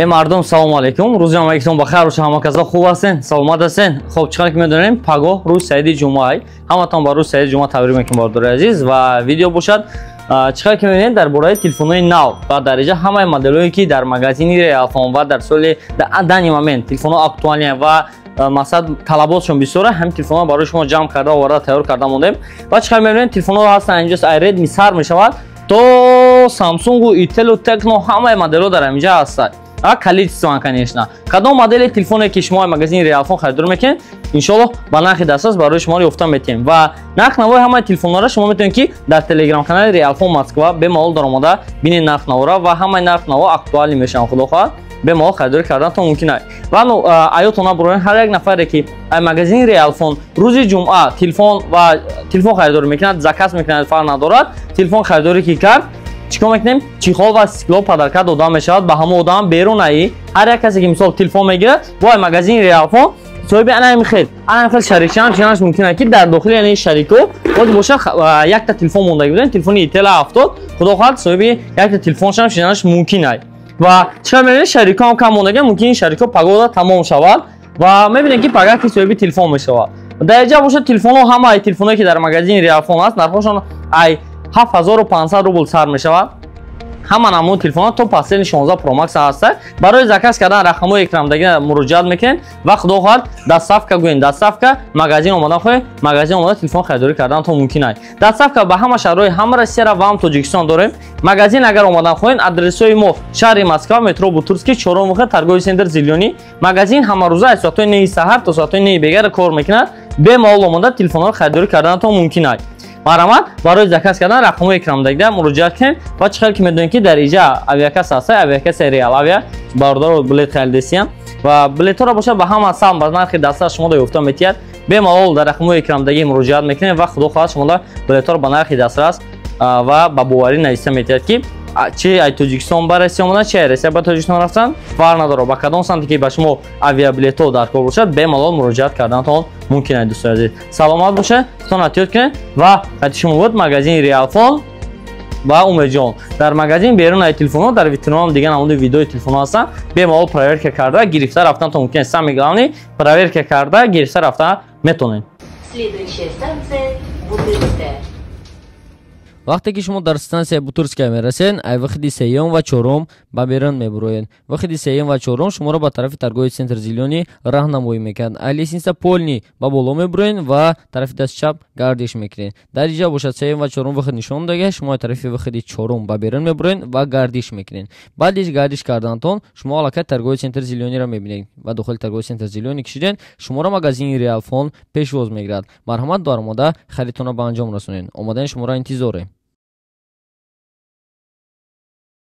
Мардум, салому алейкум. Рӯзи ҳамагитон ба хайр боша, ҳама каза хуб ҳастен, саломат ҳастен. Хоб, чӣ қадр ки медонем, пагоҳ рӯз саиди ҷумъа. Ҳаматон ба рӯзи саиди ҷумъа табрик мекунем, бародари азиз. Ва видео бошад, чӣ қадр ки мебинед, дар бораи телефонҳои нав ва дараҷа ҳамаи моделҳое, ки дар магазини Реалфон ва дар соли данный момент телефонҳо актуальные ва мақсад талаботшон бисёра, ҳамин телефонҳо барои шумо ҷамъ карда оварда, тайёр карда мондем. Ва чӣ қадр мебинед, телефонҳо ҳастанд инҷо, ай Redmi сар мешавад то Samsung, Itel, Tecno, ҳамаи моделҳо дар ҳаминҷа ҳастанд. А количество, конечно. Кадом модели телефоне, ки шумо магазини Реалфон харидорӣ мекунед, иншоаллоҳ, ба нархи дастрас барои шумо ёфта метиҳем. Ва нарх навои ҳамаи телефонҳоро шумо метавонед, ки дар телеграм канали Реалфон Москва бемалол даромада бинед нарх навора, ва ҳамаи нарх наво актуальный мешаванд, худо хоҳад, бемалол харидорӣ карданатон мумкин аст. Ва аётон набуроед, ҳар як нафаре, ки ай магазини Реалфон рӯзи ҷумъа телефон ва телефон харидорӣ мекунад, заказ мекунад, фарқ надорад, телефон харидорӣ ки кард, чӣ кор мекунем? Чехол ва стекло подарка дода мешавад ба ҳамон одам. Берунаи ҳар як касе, ки мисол телефон мегирад, бо магазини Реалфон соҳиби анаҳами хел шарикчаам чинаш мумкин аст, ки дар дохили ани шарико боз боша якта телефон мондаги будем, телефони Ител 70, худо хоҳад, соҳиби якта телефоншам шинаш мумкин аст. Ва чӣ кор мебинед, шарико ҳам кам мондаги, мумкин шарико пагода тамом шавад ва мебинем, ки пага ки соҳиби телефон мешавад. Дар инҷа бошад телефонҳо, ҳамаи телефонҳое, ки дар магазини Реалфон аст, нархҳошон ай 7500 рубл сар мешавад. Ҳама намуди телефонҳо то последний 16 Pro Max ҳаста. Барои заказ кардан рақамҳои экрандагӣ муроҷиат мекунед ва худо хоҳад, доставка гӯем, доставка, магазин омадан хоҳед, магазин омада телефон харидорӣ кардан то мумкин аст. Доставка ба ҳама шаҳрҳои ҳама Россияра ва ҳам Тоҷикистон дорем. Магазин агар омадан хоҳед, адресҳои мо: шаҳри Москва, метро Бутырский, чорум выход, торговый центр «Зелёный». Магазин ҳамарӯза аз соатҳои 9 саҳар то соатҳои 9 бегара кор мекунад. Бемалол омода телефонҳоро харидорӣ карданатон мумкин аст. Марҳамат, барои заказ кардан рақамҳои экрандагида муроҷиат кунед. Ва чӣ хел ки медонед, ки дар иҷа авиакасса ҳаста, авиакасса Реал Авиа, бародаро билет харидесиям ва билетҳоро бошад, ба ҳама сам ба нархи дастрас шумо ёфта метиҳад. Бемалол дар рақамҳои экрандагӣ муроҷиат мекунед ва худо хоҳад, шумода билетҳоро ба нархи дастрас ва ба боварӣ нависта метиҳад, ки чи ай Тоҷикистон ба Россия омадан, чи ай Россия ба Тоҷикистон рафтан, фарқ надорад, ба кадом самте ки ба шумо авиабилетҳо дар кор бошад, бемалол муроҷиат карданатон мумкин аст. Дӯстони азиз, саломат бошед, худтон эҳтиёт кунед. Ва хати шумо буд магазини Реалфон ва Умедҷон. Дар магазин берун ай телефонҳо, дар витринаам дигар намуди видеои телефонҳо ҳастанд. Бемалол проверка карда гирифта рафтантон мумкин аст. Самое главное, проверка карда гирифта рафта метонед. Следующая станция — Бутырская. Вақте ки шумо дар стансияи Бутырская мерасед, ай выходи сеюм ва чорум ба берун мебуроед. Выходи сеюм ва чорум шуморо ба тарафи торговый центр «Зелёный» раҳнамоӣ мекунад. Ай лестница полный ба боло мебуроед ва тарафи дасти чап гардиш мекунед. Дар инҷа бошад сеюм ва чорум выход нишон дага, шумо тарафи выходи чорум ба берун мебуроед ва гардиш мекунед. Баъди гардиш карданатон шумо аллакай торговый центр «Зелёныйро» мебинед ва дохили торговый центр «Зелёный» кишиден, шуморо магазини Реалфон пешвоз мегирад. Марҳамат, даромада харидтонро ба анҷом расонед. Омадани шуморо интизорем.